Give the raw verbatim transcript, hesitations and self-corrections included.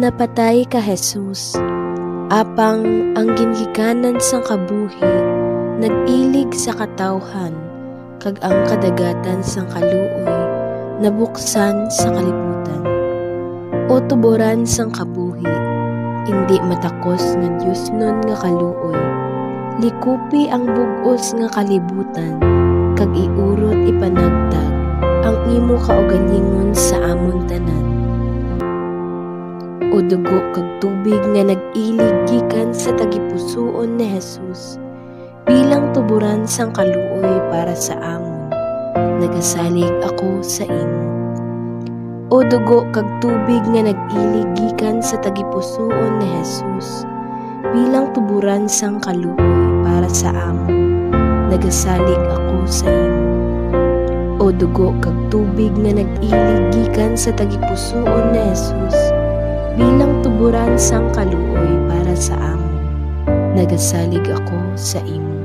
Napatay ka, Jesus, apang ang gingikanan sang kabuhi nag-ilig sa katawhan, kag ang kadagatan sang kaluoy nabuksan sa kalibutan. O tuboran sang kabuhi, indi matakos nga diosnon nga kaluoy, likupi ang bug-os nga kalibutan, kag iurot ipanagtag ang imo kaugalingon sa amon tanan. O dugo kag tubig nga nag-ilig gikan sa tagipusoon ni Jesus, bilang tuboran sang kaluoy para sa amon, nagasalig ako sa imo. O dugo kag tubig nga nag-ilig gikan sa tagipusoon ni Jesus, bilang tuboran sang kaluoy para sa amon, nagasalig ako sa imo. O dugo kag tubig nga nag-ilig gikan sa tagipusoon ni Jesus, bilang tuboran sang kaluoy para sa amon, nagasalig ako sa imo.